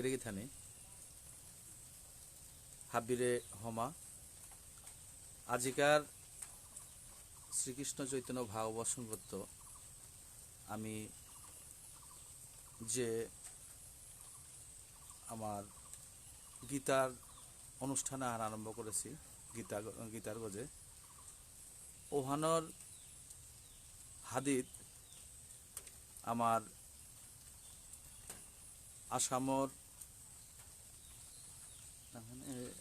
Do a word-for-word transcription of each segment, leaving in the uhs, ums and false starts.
গিরি গিথানি, হাবিরে হমা। আজিকার শ্রীকৃষ্ণ চৈতন্য ভাগবত সংঘত আমি যে আমার গীতার অনুষ্ঠান আহান আরম্ভ করেছি, গীতা, গীতার গজে। ওহানর হাদিত আমার আসামর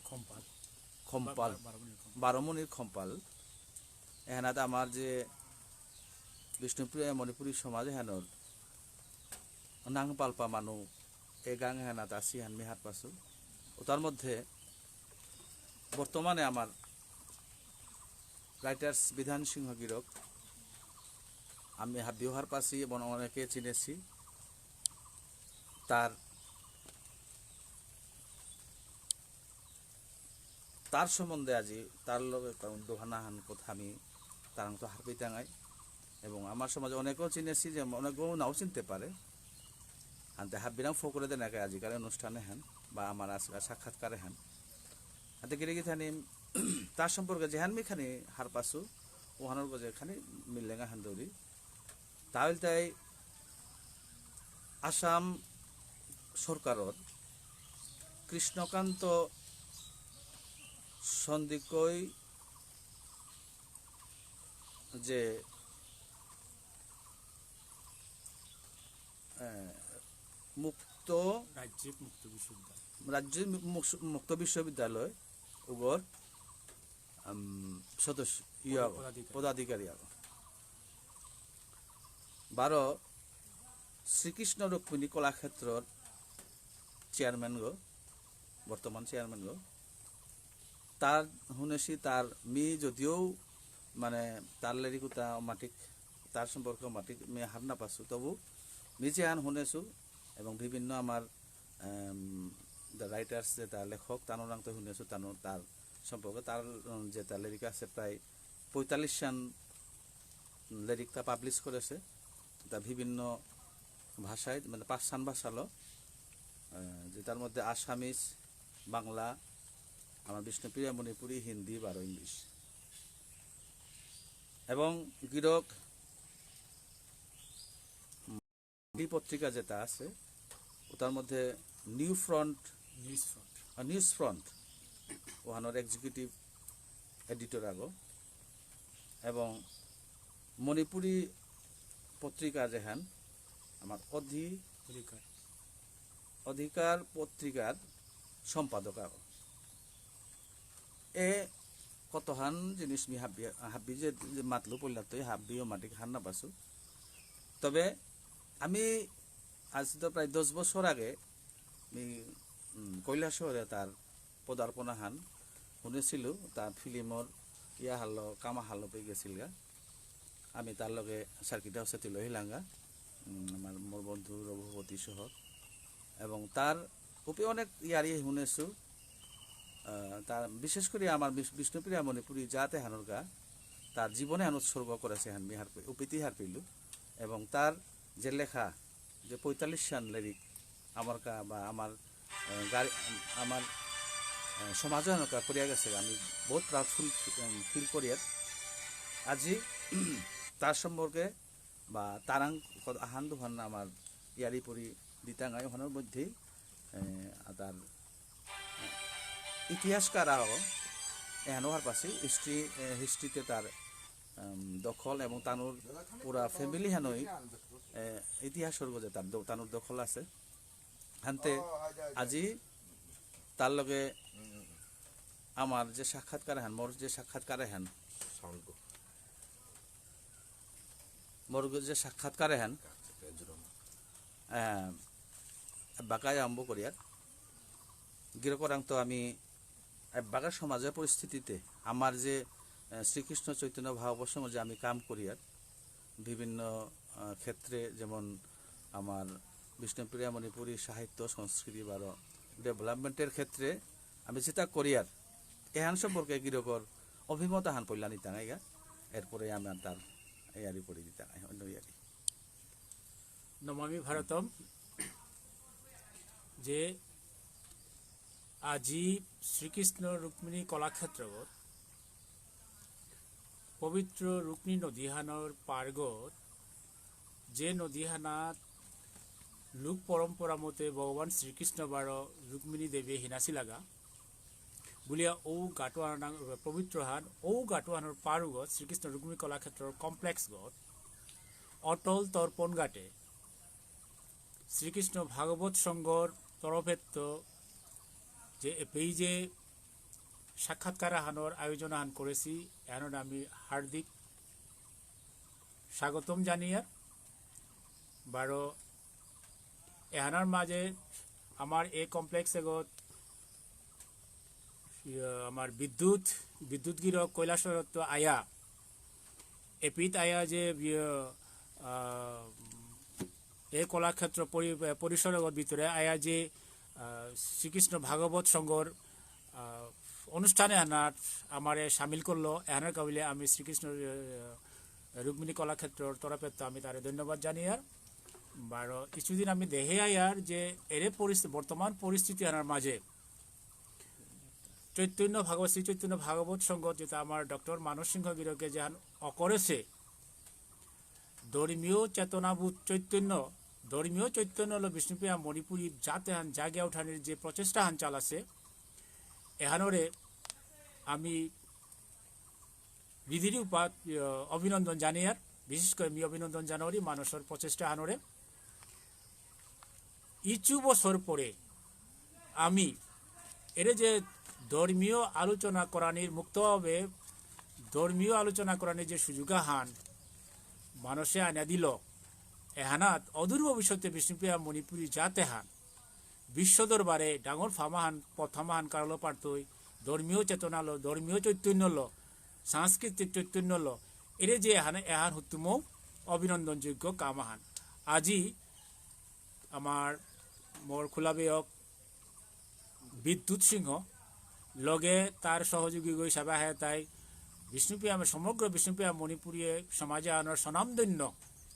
খম্পাল। খম্পাল। বা-, বা-, বারোমনির খম্পাল। বারোমনির খম্পাল। এহানাত আমার যে বিষ্ণুপ্রিয়া মণিপুরী সমাজ এহানর নাং পালপা মানু এ গাং এহানাত আসি হান মি হারপাসু। ও তার মধ্যে বর্তমানে আমার রাইটার্স বিধান সিংহ গিরক আমি হাবিও হারপাসি এবং অনেকে চিনেছি। তার, তার সম্বন্ধে আজি তার লগে কারণ দোহানা হান কথা আমি তারাং তো হারপিতাঙাই। এবং আমার সমাজে অনেকেও চিনেছি যে অনেকেও নাও চিনতে পারে। আনতে হাবিরাং ফোকরে দেনাকে আজিকার অনুষ্ঠানে হান বা আমার আজকাল সাক্ষাৎকারে হান। আনতে গিরি গিথানি তার সম্পর্কে যেহান মি খানি হারপাসু, ওহানর গজে খানি মিললেঙা হান দৌরি। তাহলে তাই আসাম সরকারর কৃষ্ণকান্ত সন্দিকৈ যে, এ, মুক্ত রাজ্যিক মুক্ত বিশ্ববিদ্যালয়। রাজ্যিক মু-, মুস-, মুক্ত বিশ্ববিদ্যালয় উগর, উম, সদস্য, ইয়া, পদ-, পদাধিকারী। পদাধিকারী আগ। বারো শ্রীকৃষ্ণ রুক্মিণী কলাক্ষেত্রর চেয়ারম্যান গো, বর্তমান চেয়ারম্যান গো। তার হুনেছি, তার মি যদিও মানে তার লেরিকুতা মাটিক, তার সম্পর্কে মাটিক মি হার না পাসু, তবু মি যে আন হুনেছু এবং বিভিন্ন আমার, এম, the writers যেটা লেখক, তানোরাং তো হুনেছু, তানো তার সম্পর্কে তার, উম, যেটা লেরিক আছে প্রায় পঁয়তাল্লিশ খান লেরিক তা পাবলিশ করেছে। তা বিভিন্ন ভাষায়, মানে পাঁচহান ভাষালো, আহ, যেটার মধ্যে আসামিজ, বাংলা, আমার বিষ্ণুপ্রিয়া মণিপুরী, হিন্দি, বারো ইংলিশ। এবং গিরক এই পত্রিকা যেটা আছে, ওটার মধ্যে নিউ ফ্রন্ট, নিউজ ফ্রন্ট। আহ, নিউজ ফ্রন্ট, ওহানোর এক্সিকিউটিভ এডিটর আগো, এবং মণিপুরী পত্রিকা যেহান আমার অধি-, অধিকার। অধিকার পত্রিকার সম্পাদক আগো। এ কতহান জিনিস মি হাবি, হাবি যে, যে মাতলু পইলাতই হাবিও মাটিক হার না পাসু। তবে আমি আজ তো প্রায় দশ বছর আগে মি, উম, কৈলাসহরে তার পদার্পণ আহান শুনেছিল। তার ফিল্মর ইয়া হালো, কামা হালো পেয়ে গেছিলগা। আমি তার লগে সার্কিট হাউসে তিল হিলাঙ্গা, উম, আমার মোর বন্ধু রঘুপতি সহ। এবং তার উপে অনেক ইয়ারি শুনেছু। আহ, তার বিশেষ করে আমার বিষ-, বিষ্ণুপ্রিয়া মণিপুরী জাতে হানুরগা, তার জীবনে হান উৎসর্গ করেছে হান মি হার পে-, উপিতি হার পেলু। এবং তার যে লেখা, যে পঁয়তাল্লিশ খান লেরিক আমার কা-, বা আমার, আহ, গারি-, আমার, আহ, সমাজে হানুরগা করিয়া গেছে, আমি বহুত প্রাউডফুল ফি-, উম, ফিল করিয়ার। আজি তার সম্পর্কে বা তারাং ক-, আহান দুহান আমার ইয়ারি পরি দিতাঙাই ওহানর মধ্যে, এ, আ, তার, এ, ইতিহাসকার আহ, এহানো হার পাসি, হিস্ট্রি, এ, হিস্ট্রিতে তার, উম, দখল এবং তানুর পুরা ফ্যামিলি হানই, এ, ইতিহাসর গজে তার দ-, তানুর দখল আছে। হানতে আজি তার লগে আমার যে সাক্ষাৎকার হান, মোর যে সাক্ষাৎকার হান, মোর যে সাক্ষাৎকার হান, আহ, বাকায় আরম্ভ করিয়ার। গিরকরাং তো আমি এবাকার সমাজের পরিস্থিতিতে আমার যে, আহ, শ্রীকৃষ্ণ চৈতন্য ভাগবত সংঘ যে আমি কাম করিয়ার, বিভিন্ন, আহ, ক্ষেত্রে, যেমন আমার বিষ্ণুপ্রিয়া মণিপুরী সাহিত্য, সংস্কৃতি বারো ডেভেলপমেন্টের ক্ষেত্রে আমি যেটা করিয়ার, এহান সম্পর্কে গিরকর অভিমত আহান পইলা নিতাঙাইগা, এরপরে আমি তার ইয়ারি পরি দিতাঙাই, অন্য ইয়ারি। নমামি ভারতম, যে আজি শ্রীকৃষ্ণ রুক্মিণী কলাক্ষেত্রগত পবিত্র রুক্মিণী নদীহানর পারগত, যে নদীহানাত লোক পরম্পরা মতে ভগবান শ্রীকৃষ্ণ বারো রুক্মিণী দেবী হিনাসি লাগা বুলিয়া ঔ গাটুয়ানা পবিত্রহান, ঔ গাটুয়ানর পারগত শ্রীকৃষ্ণ রুক্মিণী কলাক্ষেত্রর কমপ্লেক্সগত অটল তর্পণ ঘাটে শ্রীকৃষ্ণ ভাগবত সংঘর তরফেত্ত যে এপেই যে সাক্ষাৎকার আহানর আয়োজন আহান করেছি, এহানর আমি হার্দিক স্বাগতম জানিয়ার। বারো এহানর মাঝে আমার এ কমপ্লেক্স এগত, ইয়ে, আমার বিদ্যুৎ, বিদ্যুৎ গিরক কৈলাসহরত্ত আয়া, এপিত আয়া যে, ইয়ে, আহ, এ কলাক্ষেত্র পরি-, পরিসরগত ভিতরে আয়া যে, আহ, শ্রীকৃষ্ণ ভাগবত সংঘর, আহ, অনুষ্ঠানে আনার আমারে সামিল করলো, এহানর কাবিলে আমি শ্রীকৃষ্ণ, আহ, রুক্মিণী কলাক্ষেত্রর তরফেত্ত আমি তারে ধন্যবাদ জানিয়ার। বারো কিছুদিন আমি দেহে আয়ার যে এরে পরিস্থিতি, বর্তমান পরিস্থিতি আনার মাঝে চৈতন্য ভাগবত, শ্রী চৈতন্য ভাগবত সংঘ যেটা আমার ডক্টর মানস সিংহ গিরকে যেহান অকরেছে, ধর্মীয় চেতনাবোধ চৈতন্য, ধর্মীয় চৈতন্য হলো বিষ্ণুপ্রিয়া মণিপুরী জাতে হান জাগিয়া উঠানির যে প্রচেষ্টা হান চালাছে, এহানরে আমি বিধির উপাত, আহ, অভিনন্দন জানিয়ার, বিশেষ করে আমি অভিনন্দন জানাওরি মানসর প্রচেষ্টা হানরে। ইচু বছর পরে আমি এরে যে ধর্মীয় আলোচনা করানির মুক্তভাবে ধর্মীয় আলোচনা করানির যে সুযোগ আহান মানসে আনিয়া দিল, এহানাত অদূর ভবিষ্যতে বিষ্ণুপ্রিয়া মণিপুরী জাতে হান বিশ্ব দরবারে ডাঙর ফাম আহান, পথ ফাম আহান কারলো পারতই, ধর্মীয় চেতনা লো, ধর্মীয় চৈতন্য লো, সাংস্কৃতিক চৈতন্য লো, এরে যে এহান, এহান হুতুমও অভিনন্দনযোগ্য কাম আহান। আজি আমার মোর খুলাবেয়ক বিদ্যুৎ সিংহ, লগে তার সহযোগী হিসাবে আহে তাই বিষ্ণুপ্রিয়া, সমগ্র বিষ্ণুপ্রিয়া মণিপুরী সমাজ আহানর স্বনামধন্য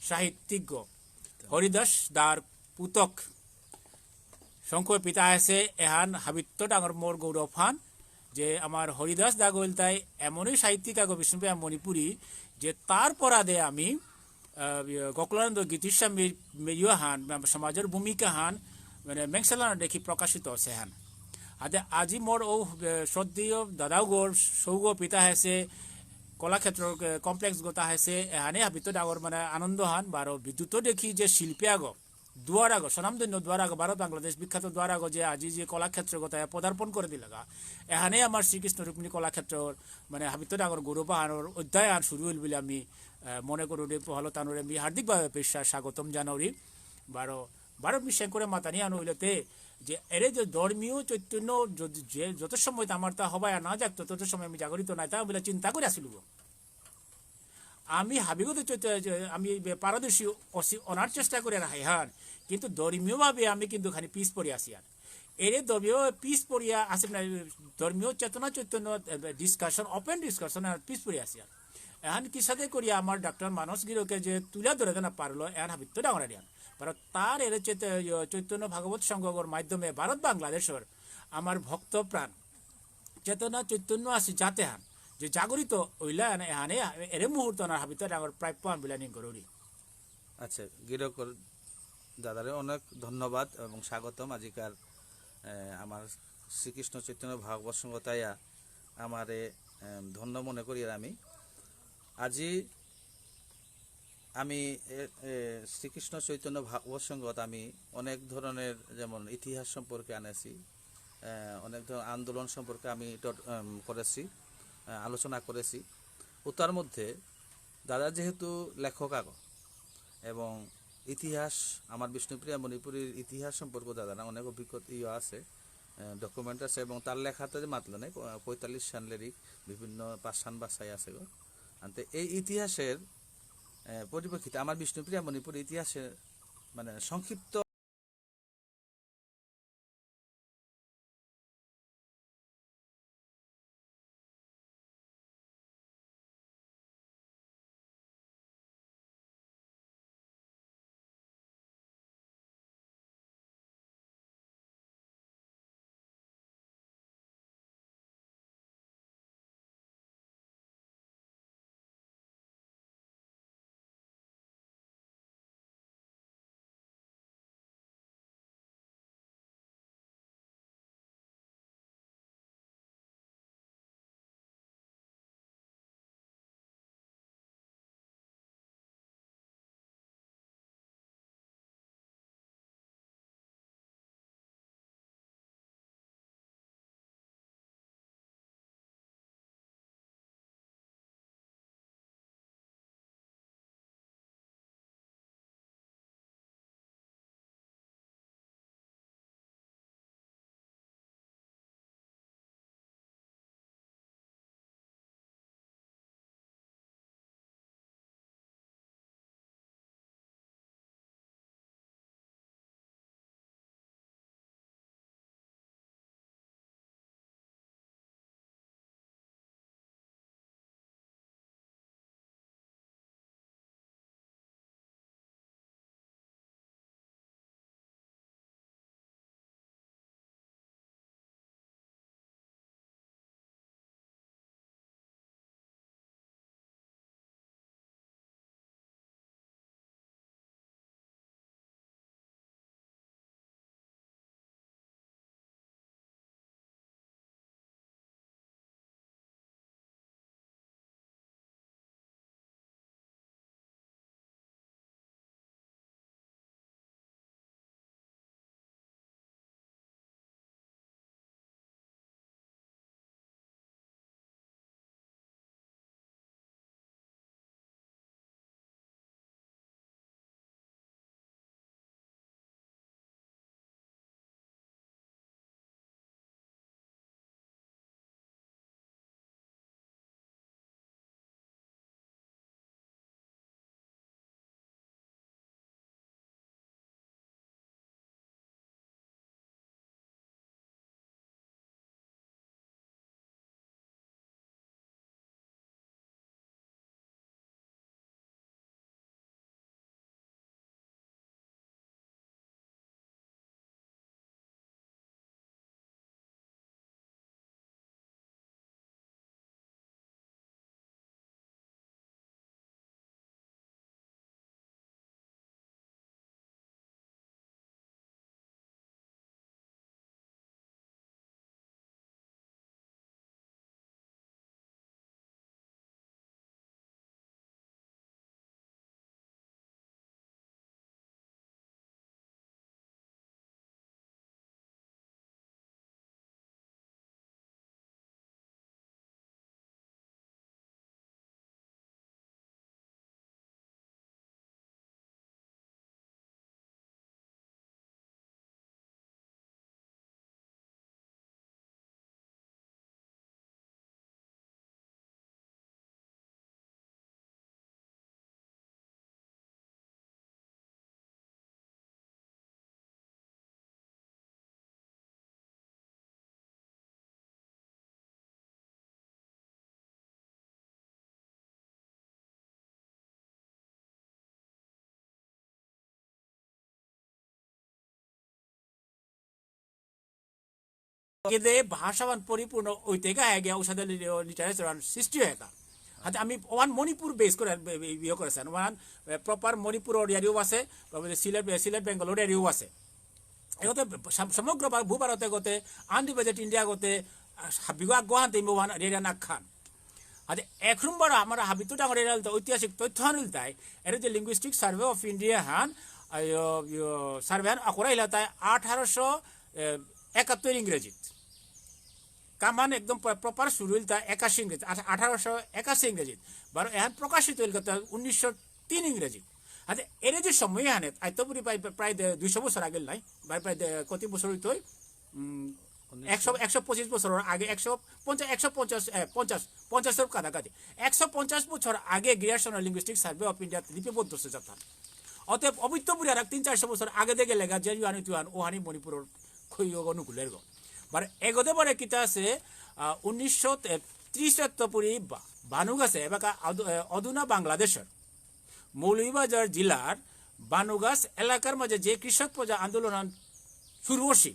সাহিত্যিক হরিদাস দার পুতক শঙ্কর পিতা আছে, এহান হাবিত্ত ডাঙর মোর গৌরব হান যে আমার হরিদাস দা গইল তাই এমনই সাহিত্যিক আগো বিষ্ণুপ্রিয়া মণিপুরী যে তার পরাদে আমি, আহ, গোকুলানন্দ গীতিস্বামী মেয়ু হান, মানে সমাজের ভূমিকা হান, মানে মেংসেলানা দেখি প্রকাশিত আছে হান। আদে আজি মোর ও, আহ, শ্রদ্ধেয় দাদাগর সৌগ পিতা হেসে কলাক্ষেত্র, আহ, কমপ্লেক্স গোতা হেসে এহানে হাবিত্ত ডাঙর মানে আনন্দ হান, বারো বিদ্যুৎ দেখি যে শিল্পী আগো, দুয়ারাগো, স্বনামধন্য দুয়ারাগো, ভারত বাংলাদেশ বিখ্যাত দুয়ারাগো যে আজি যে কলাক্ষেত্র গোতায় পদার্পণ করে দিলাগা। এহানে আমার শ্রীকৃষ্ণ রুক্মিণী কলাক্ষেত্রর মানে হাবিত্ত ডাঙর গৌরব আহানর অধ্যায় আহান শুরু হইল বলে আমি, আহ, মনে করি। পহলো তানুরে আমি হার্দিকভাবে পেশা স্বাগতম জানাউরি। বারো, বারো মি সেঙ্করে মাতানি আনো হইলতে যে এরে যে ধর্মীয় চৈতন্য যদি যে যত সময় আমার তা হবায় না যাক, তত সময় আমি জাগরিত নাই, তা বলে চিন্তা করে আসিল গো। আমি হাবিগত চৈত-, যে আমি বে-, পারদর্শী অসি-, অনার চেষ্টা করে রাখি হান, কিন্তু ধর্মীয়ভাবে আমি কিন্তু খানি পিছ পড়ে আসি আর। এরে ধর্মীয় পিছ পড়িয়া আসে না, ধর্মীয় চেতনা চৈতন্য, এ, বে-, ডিসকাশন, ওপেন ডিসকাশন আর পিছ পড়ে আসি আর। এহান কিসাদে করিয়া আমার ডক্টর মানস গিরকে যে তুলে ধরে দেনা পারলো, এহান হাবিত্ত ডাঙর আরিয়ান। কারণ তার এরে চেত-, ইয়, চৈতন্য ভাগবত সংঘর মাধ্যমে ভারত বাংলাদেশর আমার ভক্ত প্রাণ চেতনা চৈতন্য আছে জাতে হান, যে জাগরিত ওইলা এনে এহানে এরে মুহূর্ত না হাবিত ডাঙর প্রাপ্য আন বিলা নিং করুরি। আচ্ছা, গিরকর দাদারে অনেক ধন্যবাদ এবং স্বাগতম আজিকার, এ, আমার শ্রীকৃষ্ণ চৈতন্য ভাগবত সংঘতায়া আমারে, এ, ধন্য মনে করি আর আমি। আজি আমি এ, এ, শ্রীকৃষ্ণ চৈতন্য ভাগবত সংঘত আমি অনেক ধরনের যেমন ইতিহাস সম্পর্কে আনেছি, এ, অনেক ধরনের আন্দোলন সম্পর্কে আমি ট-, এম, করেছি, এ, আলোচনা করেছি। ও তার মধ্যে দাদা যেহেতু লেখক আগ এবং ইতিহাস, আমার বিষ্ণুপ্রিয়া মণিপুরীর ইতিহাস সম্পর্কে দাদারা অনেক অভিজ্ঞতা ইয়ে আছে, এ, ডকুমেন্ট আছে এবং তার লেখাতে যে মাতলো নেই, প-, পঁয়তাল্লিশ সান লেরিক বিভিন্ন পাঁচশান ভাষায় আছে গো। আনতে এই ইতিহাসের, এ, পরিপ্রেক্ষিতে আমার বিষ্ণুপ্রিয়া মণিপুরী ইতিহাসের মানে সংক্ষিপ্ত কিন্তু ভাষাবান পরিপূর্ণ ওইতে গা গিয়া উসাদে লিটারেচার সৃষ্টি হয় তা। হাতে আমি ওয়ান মণিপুর বেস করে বে-, বে-, ইয়ে করেছেন, ওয়ান, এ, প্রপার মণিপুর অডিয়ারিও আছে, তারপরে সিলেট, সিলেট বেঙ্গল অডিয়ারিও আছে। এগোতে সম-, সমগ্র ভা-, ভূভারতে গতে, আনডিভাইডেড ইন্ডিয়া গতে, আ, হাবিগো আগুয়ান তেমনি ওয়ান রেডিয়া না খান। আচ্ছা, এক নম্বর আমার হাবিত ডাঙর এরা হলতে ঐতিহাসিক তথ্য হান হলতাই, এর যে লিঙ্গুইস্টিক সার্ভে অফ ইন্ডিয়া হান, আ, ইয়ো, ইয়ো, সার্ভে হান আকরা ইলতাই আঠারোশো, এ, একাত্তর ইংরেজিত। কামান একদম প্র-, প্রপার শুরু হইল তা একাশি ইংরেজি, আঠা-, আঠারোশো একাশি ইংরেজি। বারো এহান প্রকাশিত হইল তা উনিশশো তিন ইংরেজি। আচ্ছা, এর যে সময় আনে, আইতো পুরি প্রায়, প্রায় দে-, দুইশো বছর আগে নাই, প্রায়, প্রায় দে-, কত বছর হইতো? উম, একশো, একশো পঁচিশ বছর আগে, একশো পঞ্চাশ, একশো পঞ্চাশ, এ, পঞ্চাশ, পঞ্চাশের কাছাকাছি। একশো পঞ্চাশ বছর আগে গ্রিয়ারসনের লিঙ্গুইস্টিক সার্ভে অফ ইন্ডিয়া লিপিবদ্ধ হচ্ছে জাপান। অতএব অবিত্ত পুরি আর এক তিন চারশো বছর আগে দেখে লেখা যে ইউহানি তুহান ওহানি মণিপুরের খৈয়গ অনুকূলের গো। বারো এগোতে বারে কিতা আছে, আহ, উনিশশো ত্রিশ পুরি বা-, বানুগাছে, এবাকা অধু-, এ, অধুনা বাংলাদেশের মৌলভীবাজার জেলার বানুগাছ এলাকার মাঝে যে কৃষক প্রজা আন্দোলন শুরু হসি,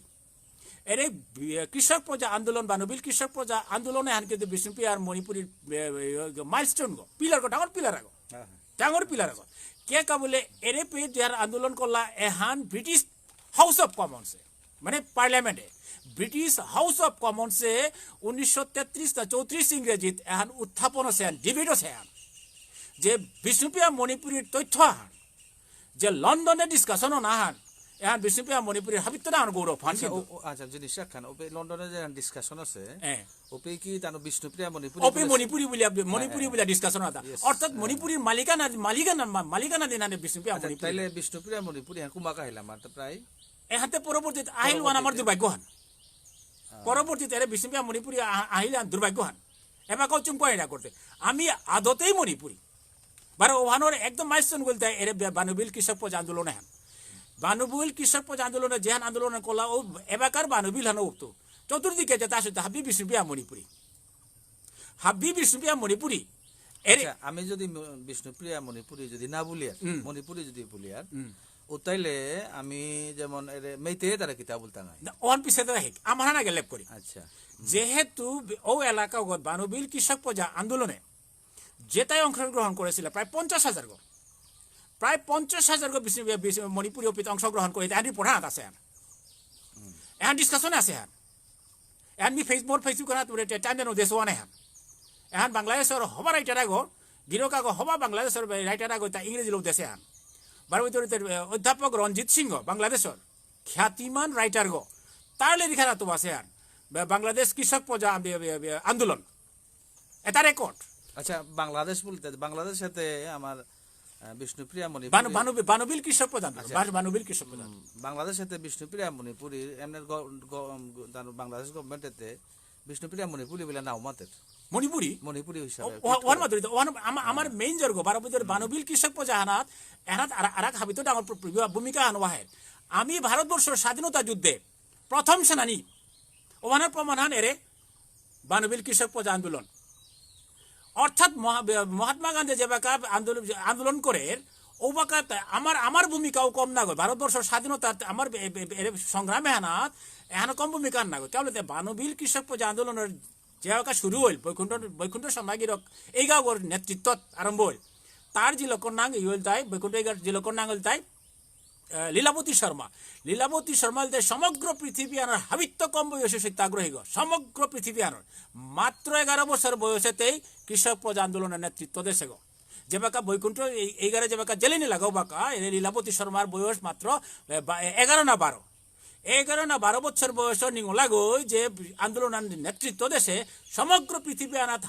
এরে বি-, কৃষক প্রজা আন্দোলন, বানুবিল কৃষক প্রজা আন্দোলন এহান কিন্তু বিষ্ণুপ্রিয়ার মণিপুরীর, এ, এ, মাইলস্টোন গো, পিলার গো, ডাঙর পিলার আগো। হ্যাঁ, হ্যাঁ। ডাঙর পিলার আগো। কে কা বুলে এরে পে যার আন্দোলন করলা এহান ব্রিটিশ হাউস অফ কমন্সে, মানে পার্লামেন্টে, ব্রিটিশ হাউস অফ কমন্সে উনিশশো তেত্রিশ না চৌত্রিশ ইংরেজিত এহান উত্থাপন আছে, এহান ডিবেট আছে, এহান যে বিষ্ণুপ্রিয়া মণিপুরীর তথ্য আহান যে লন্ডনে ডিসকাশন না হান, এহান বিষ্ণুপ্রিয়া মণিপুরীর হাবিত্ত ডাঙর গৌরব হান আচ্ছা, কিন্তু। ও, ও, আচ্ছা, জিনিস খান, ওপে লন্ডনে যে ডিসকাশন আছে, হ্যাঁ। ওপে কি তানো বিষ্ণুপ্রিয়া মণিপুরী ওপে বলে আছে? মণিপুরী বলে আপ-, মণিপুরী হ্যাঁ, বলে হ্যাঁ। ডিসকাশন আছে। Yes, অর্থাৎ হ্যাঁ। মণিপুরীর মালিকানা, মালিকানা, মা-, মালিকানা দিন আনে বিষ্ণুপ্রিয়া আচ্ছা, মণিপুরী। তাইলে বিষ্ণুপ্রিয়া মণিপুরী হ্যাঁ কুমাকা হইলাম, আর তো প্রায় এহাতে পরবর্তীতে আহিল ওয়ান আমার পরবর্তীতে। দুর্ভাগ্য হান। হ্যাঁ। পরবর্তীতে এরে বিষ্ণুপ্রিয়া মণিপুরী আ-, আহিল আন দুর্ভাগ্য হান। এবাকাও চুম করে না করতে। আমি আদতেই মণিপুরী। বারো ওহানোর একদম মাইলস্টোন বলতে এরে বে-, বানুবিল কৃষক প্রজা আন্দোলন এহান। বানুবিল কৃষক প্রজা আন্দোলনে যেহান আন্দোলন করলা ও এবাকার বানুবিল হানো উঠতো। চতুর্দিকে যেটা আসে তা হাবি বিষ্ণুপ্রিয়া মণিপুরী। হাবি বিষ্ণুপ্রিয়া মণিপুরী। এরে আচ্ছা, আমি যদি ম-, বিষ্ণুপ্রিয়া মণিপুরী যদি না বলি আর, হুম। মণিপুরী যদি বলি আর, হুম। ও তাইলে আমি যেমন এরে মেইতেই তারা কিতা বলতাম নাই। না, ওহান পিছে তো হেক, আমার হানা গেলেপ করি। আচ্ছা। যেহেতু বি-, ও এলাকা ওগত বানুবিল কৃষক প্রজা আন্দোলনে যেটাই অংশগ্রহণ করেছিল, প্রায় পঞ্চাশ হাজার গো। প্রায় পঞ্চাশ হাজার গো বিষ্ণু-, বিষ্ণু-, মণিপুরী ওপিত অংশগ্রহণ করে, এহান রিপোর্ট হাত আছে এহান। এহান ডিসকাশন আছে এহান। এহান মি Facebook, Facebook হাত উঠে টাইম দেন দেশ ওয়ান এহান। এহান বাংলাদেশর হবা রাইটার আগো, গিরক আগো হবা বাংলাদেশর রাইটার আগো, তা ইংরেজি লোক দেশে এহান। বারো ভিতরে তে, এ, অধ্যাপক রঞ্জিত সিংহ, বাংলাদেশর খ্যাতিমান রাইটার গো। তার লেরিক হাত তো আছে এহান। বা-, বাংলাদেশ কৃষক প্রজা আন্দে-, এ, এ, আন্দোলন। এটা রেকর্ড। আচ্ছা, বাংলাদেশ বলতে, বাংলাদেশেতে আমার, আহ, বিষ্ণুপ্রিয়া মণিপুরী বানু-, বানু-, বানুবিল কৃষক প্রধান। আচ্ছা। বাস-, বানুবিল কৃষক প্রধান। হুম, বাংলাদেশেতে বিষ্ণুপ্রিয়া মণিপুরী, এমনি গ-, গ-, উম, গ-, তার বাংলাদেশ গভর্নমেন্টেতে বিষ্ণুপ্রিয়া মণিপুরী বলে নাও মাতের। মণিপুরী? মণিপুরী হিসাবে ও, ও, fit ওহান করে। মাতুরি তো, ওহান আমা-, আমার হ্যাঁ। মেইন জর্গ, বারো ভিতরে হুম। বানুবিল কৃষক প্রজা হানাত, এহানাত আর, আর এক হাবিত ডাঙর প্র-, প্র-, ভূমিকা হান ওয়াহের। আমি ভারতবর্ষর স্বাধীনতা যুদ্ধে প্রথম সেনানী, ওহানার প্রমাণ হান এরে, বানুবিল কৃষক প্রজা আন্দোলন। অর্থাৎ মহা-, মহাত্মা গান্ধী যে বাকা আন্দোলন, আন্দোলন করে, ও বাকা তা-, আমার, আমার ভূমিকাও কম না গো। ভারতবর্ষর স্বাধীনতা আমার বে-, বে-, বে-, এর সংগ্রামে হানাত, এহানো কম ভূমিকা না গো। কেবল তে বানুবিল কৃষক প্রজা আন্দোলনের যে বাকা শুরু হইল, বৈকুণ্ঠ, বৈকুণ্ঠ শর্মা গিরক এই গাঁওর নেতৃত্বত আরম্ভ হইল। তার জিলকর নাঙ এই হইল তাই, বৈকুণ্ঠ এই গাঁওর জিলকর নাঙ হইল তাই, আহ, লীলাবতী শর্মা। লীলাবতী শর্মা বলতে সমগ্র পৃথিবী আনার হাবিত্ত কম বয়সে সত্যাগ্রহী গো। সমগ্র পৃথিবী আনার। মাত্র এগারো বছর বয়সেতেই কৃষক প্রজা আন্দোলনের নেতৃত্ব দেশে গো। যে বাকা বৈকুণ্ঠ এই, এই গারে যে বাকা জেলে নিয়ে লাগাও বাকা, এ লীলাবতী শর্মার বয়স মাত্র, এ, বা-, এ, এগারো না বারো। এগারো না বারো বছর বয়স নিঙলা গো যে আন্দোলন নেতৃত্ব দেশে সমগ্র পৃথিবী আনাত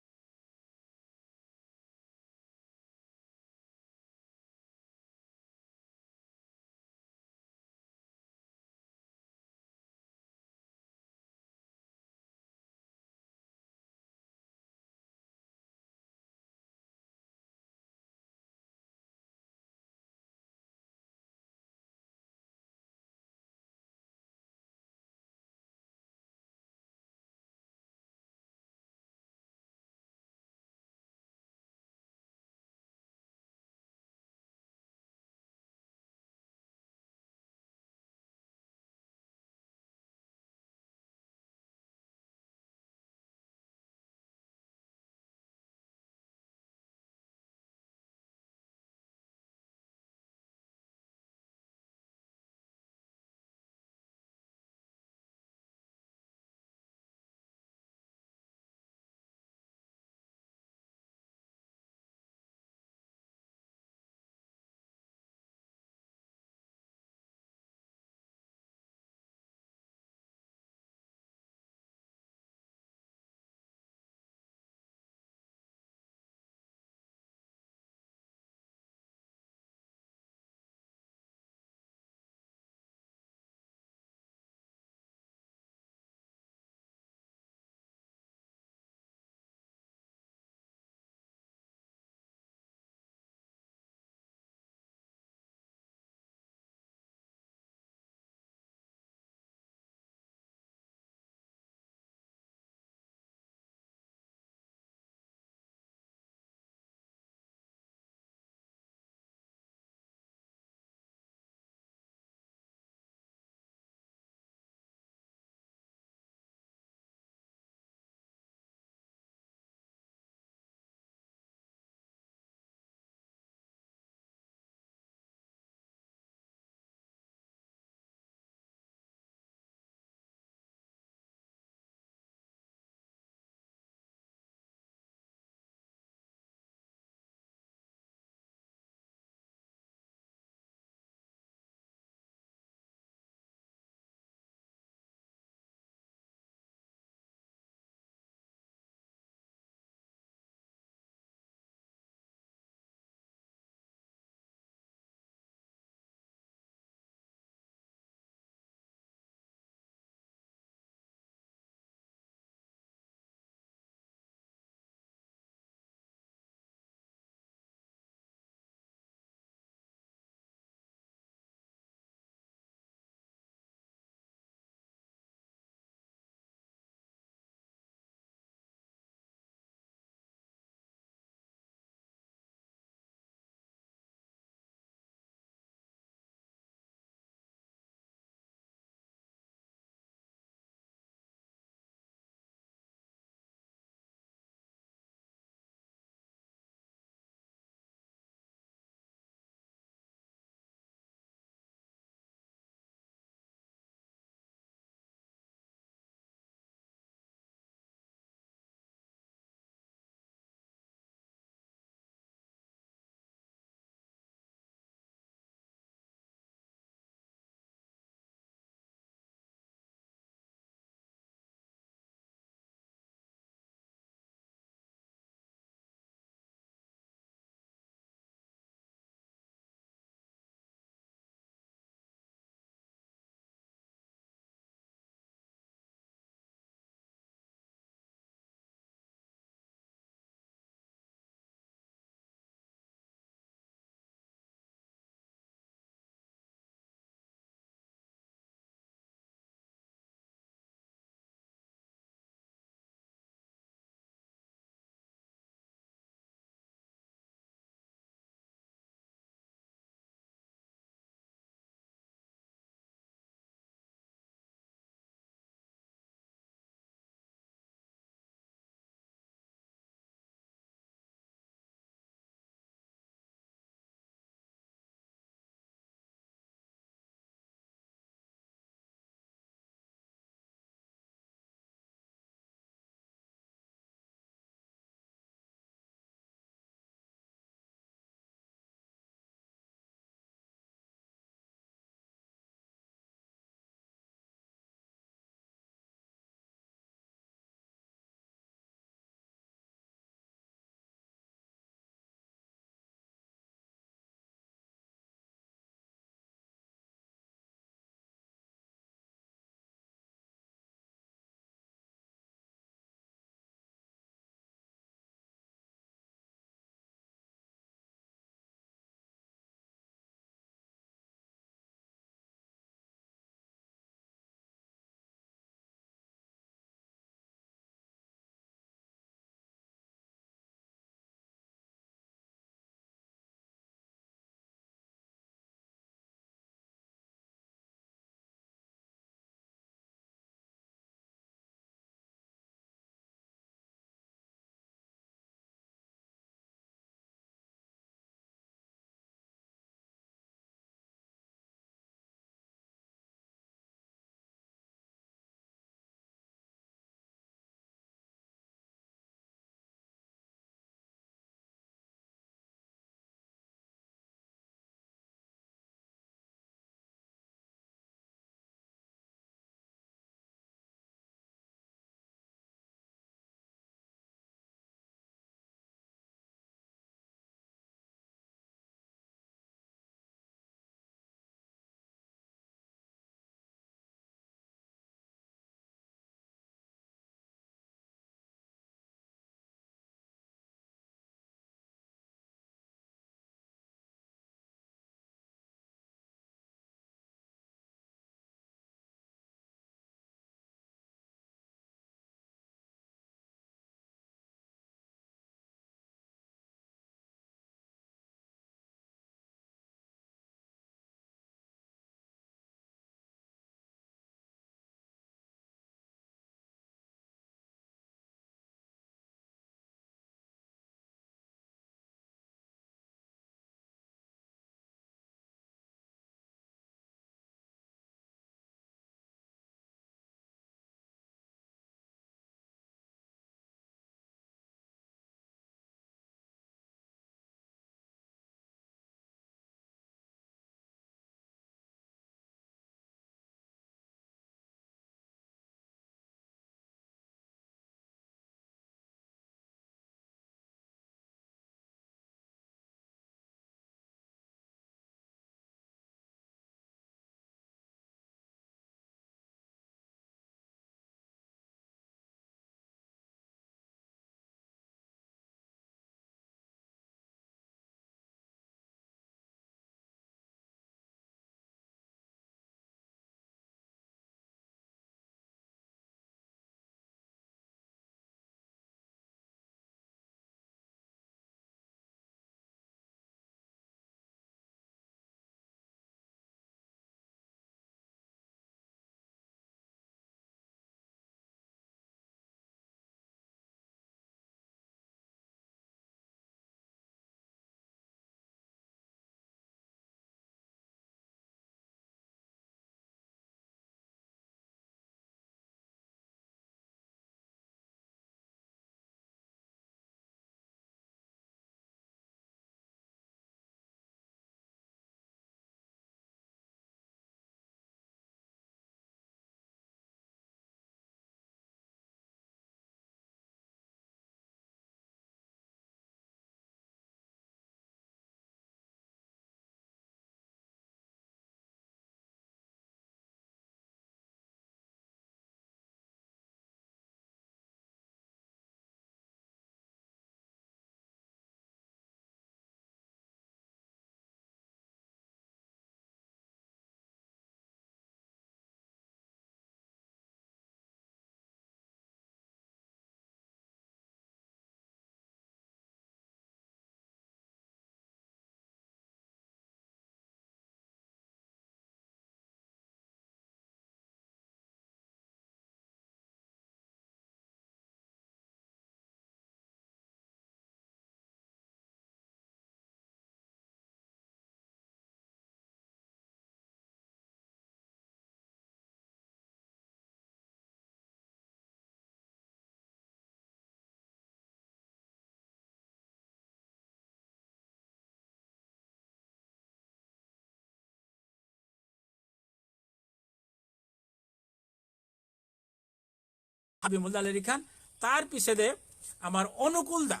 হাবিমুল দা লেরিকহান, তার পিছেদে আমার অনুকূল দা।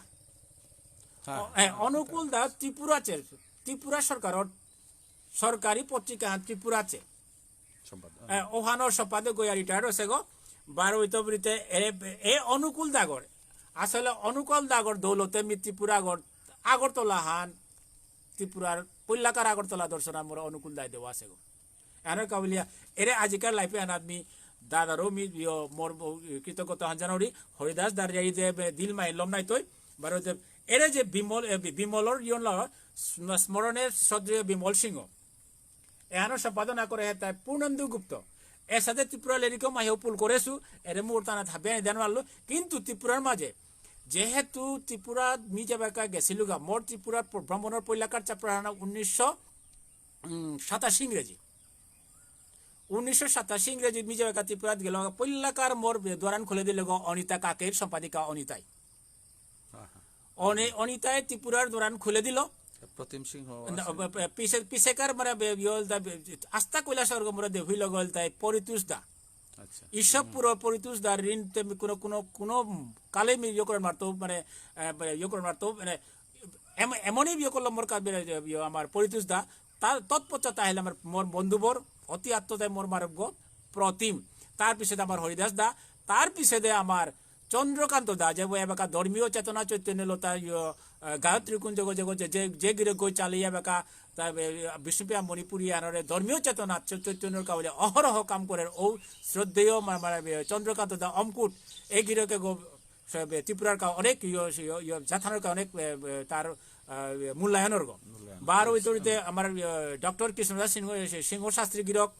হ্যাঁ, অ-, এ, হ্যাঁ, অনুকূল দা ত্রিপুরা চে-, ত্রিপুরা সরকারর সরকারি পত্রিকা ত্রিপুরা চে। সম্পাদক। এ, ওহানোর সম্পাদক গইয়া retired হয়েছে গো। বারো ইতবরিতে এ, এ অনুকূল দাগর। আসলে অনুকূল দাগর দৌলতে মি ত্রিপুরাগর, আগরতলা হান, ত্রিপুরার পৈলাকার আগরতলা দর্শন আমার অনুকূল দায় দেওয়া আছে গো। এহানর কাবুলিয়া, এরে আজিকার life এ আনাত মি দাদারও মি, ইয়ো, মোর, ব-, কৃতজ্ঞতা হান জানাউরি, হরিদাস দারিয়াই দে, বে, দিল মাই লম নাই তৈ, বারো দে, এরে যে বিমল, এ, বি-, বিমলর ইয়ন ল, স্ম-, স্মরণে সদৃয় বিমল সিংহ। এহানর সম্পাদনা করে হে তাই পূর্ণেন্দু গুপ্ত। এর সাথে ত্রিপুরা লেরিকও মাহিও পুল করেছু, এরে মুহূর্ত আনাত হাবিয়ানি দেন মারলো, কিন্তু ত্রিপুরার মাঝে, যেহেতু ত্রিপুরা মি যেবাকা গেছিলুগা, মোর ত্রিপুরার প্র-, ভ্রমণর পৈলাকার চাপড়া হানা উনিশশো, উম, সাতাশি ইংরেজি। উনিশশো সাতাশি ইংরেজি মি যেবাকা ত্রিপুরাত গেল, পৈলাকার মোর বে-, দোয়ারান খুলে দিল গো অনিতা কাকের সম্পাদিকা অনিতাই। হ্যাঁ, হ্যাঁ। অনি-, অনিতাই ত্রিপুরার দোয়ারান খুলে দিল। প্রতিম সিংহ না, আছে। ব-, ব-, পিছে-, পিছেকার মানে বে-, ইয়ে হল তা বে-, আস্তা কৈলাসহরগ মোরে দেহুই লগ হল তাই পরিতোষ দা। আচ্ছা। ঈশ্বরপুর হুম। পরিতোষ দার ঋণ তে মি কোনো, কোনো, কোনো কালে মি ইয়ে করে মারতো, মানে, এ, বে-, ইয়ে করে মারতো, মানে, এম-, এমনই বিয়ে করলো মোর কাছে, ইয়ে, আমার পরিতোষ দা, তার তৎপশ্চাৎ আহিল আমার, মোর বন্ধুবর, অতি আত্মদায় মোর মারব গো, প্রতিম। তার পিছে আমার হরিদাস দা, তার পিছে আমার চন্দ্রকান্ত দা, যে এবাকা ধর্মীয় চেতনা চৈতন্য লতা, ইয়ে, আহ, গায়ত্রী কুঞ্জ গো, যে, যে, যে, যে গিরক গো চালিয়ে এবাকা, তা, এ, বিষ্ণুপ্রিয়া মণিপুরী আনরে ধর্মীয় চেতনা চৈ-, চৈতন্যর কাউলে অহরহ কাম করে, ও শ্রদ্ধেয় মা-, মা-, এ, চন্দ্রকান্ত দা অমকুট, এ গিরকে গো, সব, এ, ত্রিপুরার কা অনেক ইয়, ইয়, ইয়, জাতহানর কা অনেক, এ, এ, তার, আ, এ, মূল্যায়নর গো। মূল্যায়ন। বারো ইতরিতে আমার, এ, ডক্টর কৃষ্ণদাস সিংহ, এ, সিংহ শাস্ত্রী গিরক।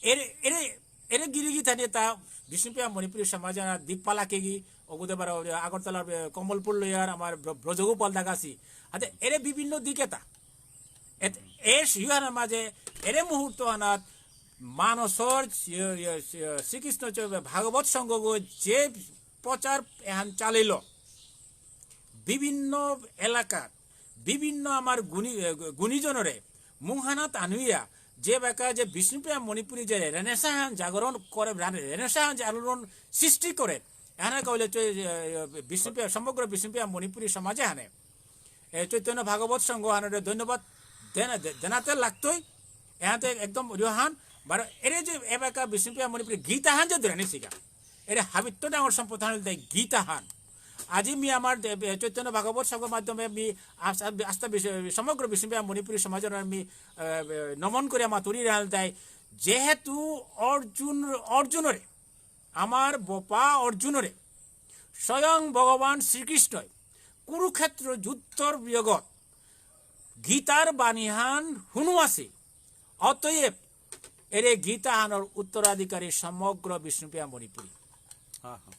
এরে, এরে, এরে গিরি গিথানি তা বিষ্ণুপ্রিয়া মণিপুরী সমাজ আনা দীপপালা কেগি, অগুদে বারো, এ, আগরতলার, এ, কমলপুর লয়ার আমার ব্র-, ব্রজগোপাল দাগাছি। আতে এরে বিভিন্ন দিকে তা। এত-, এ সিহানা মাঝে এরে মুহূর্ত আনাত মানসর, এ, এ, এ, শ্রীকৃষ্ণ চ-, ভাগবত সংঘ গো যে প্রচার এহান চালিল, বিভিন্ন এলাকাত, বিভিন্ন আমার গুণী, এ, গুণীজনরে মুহানাত আনুইয়া, যে বেকা যে বিষ্ণুপ্রিয়া মণিপুরী যে রেনেসাঁ জাগরণ করে, রে-, রেনেসাঁ আলোড়ন সৃষ্টি করে, এহানে কইলে চৈ-, এ, এ, বিষ্ণুপ্রিয়া, সমগ্র বিষ্ণুপ্রিয়া মণিপুরী সমাজে হানে। এ, চৈতন্য ভাগবত সংঘ হানরে ধন্যবাদ দেনা-, দে-, দেনাতে লাগতই। এহাতে একদম রিহান, বারো এরে যে এবাকা বিষ্ণুপ্রিয়া মণিপুরী গীতাহান যে ধরে নিছিগা। এরে হাবিত্ত ডাঙর সম্পদ হান হইল তাই গীতাহান। আজি মি আমার দে-, বে-, চৈতন্য ভাগবত সংঘর মাধ্যমে মি আস-, আস-, আস্তা বিশ-, সমগ্র বিষ্ণুপ্রিয়া মণিপুরী সমাজর আমি, এ, বে-, নমন করে মাতুরি রাহান তাই যেহেতু অর্জুন, অর্জুনরে আমার বপা অর্জুনরে স্বয়ং ভগবান শ্রীকৃষ্ণই কুরুক্ষেত্র যুদ্ধর বিয়োগত গীতার বাণীহান হুনুয়াসি। অতএব এরে গীতাহানর উত্তরাধিকারী সমগ্র বিষ্ণুপ্রিয়া মণিপুরী। হ্যাঁ, হ্যাঁ।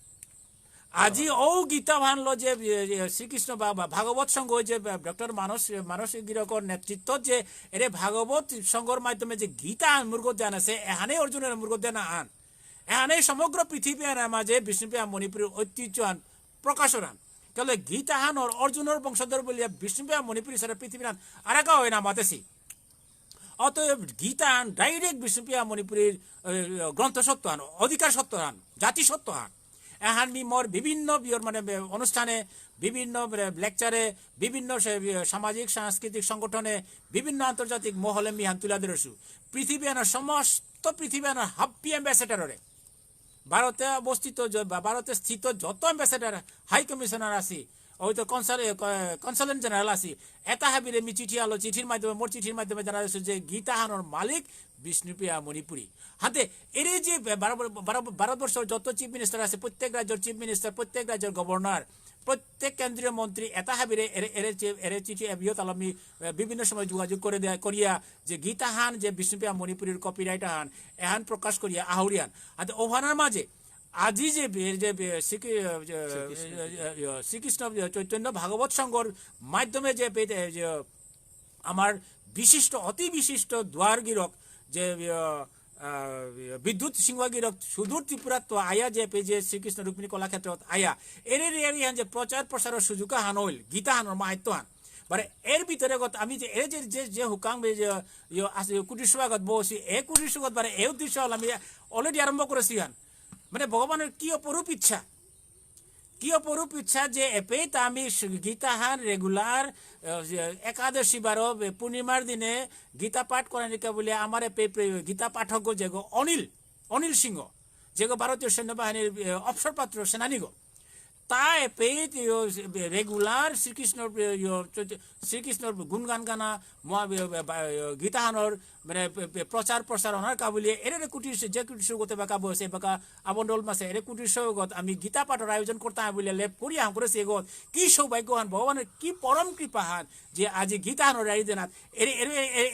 আজি ও গীতাহানলো যে, এ, এ, শ্রীকৃষ্ণ বা, বা ভাগবত সংঘ যে, বা, ডক্টর মানস, মানস গিরকর নেতৃত্ব যে এরে ভাগবত সংঘর মাধ্যমে যে গীতাহান মুরগত দেন আছে, এহানে অর্জুনরে মুরগত দেন আন। এহানে সমগ্র পৃথিবী আনা মাঝে বিষ্ণুপ্রিয়া মণিপুরীর ঐতিহ্য আন প্রকাশন আন। কেলে গীতাহানর অর্জুনর বংশধর বলিয়া বিষ্ণুপ্রিয়া মণিপুরী সারা পৃথিবী আন আরাকা হয় না মাতেছি। অতএব গীতাহান direct বিষ্ণুপ্রিয়া মণিপুরীর, এ, গ্রন্থ সত্য হান, অধিকার সত্য হান, জাতি সত্য হান। এহান মি মোর বিভিন্ন বিয়র মানে, এ, অনুষ্ঠানে, বিভিন্ন, এ, lecture এ, বিভিন্ন সে, এ, সামাজিক সাংস্কৃতিক সংগঠনে, বিভিন্ন আন্তর্জাতিক মহলে মি হান তুলে ধরেছু। পৃথিবী আনার সমস্ত পৃথিবী আনার হাব্বি ambassador রে, ভারতে অবস্থিত য-, বা ভারতে স্থিত যত ambassador, high commissioner আছি, ওই তো consul-, এ, ক-, consulate general আছি, এটা হাবিরে মি চিঠি আলো, চিঠির মাধ্যমে, মোর চিঠির মাধ্যমে জানা যাচ্ছে যে গীতাহানর মালিক বিষ্ণুপ্রিয়া মণিপুরী। হাতে এরে যে ভারত-, ভারত-, ভারতবর্ষর যত chief minister আছে, প্রত্যেক রাজ্যর chief minister, প্রত্যেক রাজ্যর governor, প্রত্যেক কেন্দ্রীয় মন্ত্রী, এটা হাবিরে এরে, এরে চি-, এরে চিঠি এবিও তালামি, এ, বিভিন্ন সময় যোগাযোগ করে দেয়া, করিয়া যে গীতাহান, যে বিষ্ণুপ্রিয়া মণিপুরীর copyright আহান, এহান প্রকাশ করিয়া আহুরিয়ান। হাতে ওহানার মাঝে আজি যে বে-, যে বে-, শ্রীকৃ-, যে, শ্রীকৃষ্ণ। এ, এ, এ, শ্রীকৃষ্ণ চৈতন্য ভাগবত সংঘর মাধ্যমে যে পে-, এ, যে আমার বিশিষ্ট, অতি বিশিষ্ট দুয়ার গিরক যে, এ, আ, বিদ্যুৎ সিংহ গিরক সুদূর ত্রিপুরাত তো আয়া যে পে-, যে শ্রীকৃষ্ণ রুক্মিণী কলাক্ষেত্রত আয়া। এরে রে এরে হান যে প্রচার প্রসারর সুযোগ হান হইল, গীতা হানর মাহাত্ম্য হান। বারে এর ভিতরে গত আমি যে, এ যে, যে, যে হুকাং বে যে, ইয়ো, আছে, ইয়ো, কুটির সভাগত বসি, এ কুটির সভাগত বারে এ উদ্দেশ্য হল আমি already আরম্ভ করেছি হান। মানে ভগবানর কি অপরূপ ইচ্ছা, কি অপরূপ ইচ্ছা যে এপেই তা আমি স-, গীতাহান regular, আহ, যে একাদশী বারো, এ, পূর্ণিমার দিনে গীতা পাঠ করানিকা বুলিয়া আমার এপেই প্রে-, গীতা পাঠক যেগো অনিল, অনিল সিংহ, যেগো ভারতীয় সেনাবাহিনীর, এ, অবসরপ্রাপ্ত সেনানীগো। তা এপেই ইয়ো, এ, regular শ্রীকৃষ্ণর, এ, ইয়ো, চৈত-, শ্রীকৃষ্ণর গুণগান গানা, মহা-, এ, এ, বা-, এ, গীতাহানর মানে, পে-, পে-, প্রচার প্রসার অনার কাবুলিয়ে এরে রে কুটির সে-, যে কুটির সে গোতে বাকা বসে বাকা আবন্ডল মাসে এরে কুটির সে গত আমি গীতা পাঠর আয়োজন করতাম বুলিয়া লেপ করিয়া হাম করে সে গত। কি সৌভাগ্যহান, ভগবানর কি পরম কৃপাহান যে আজি গীতাহানর রাই দেনাত এরে, এরে, এরে,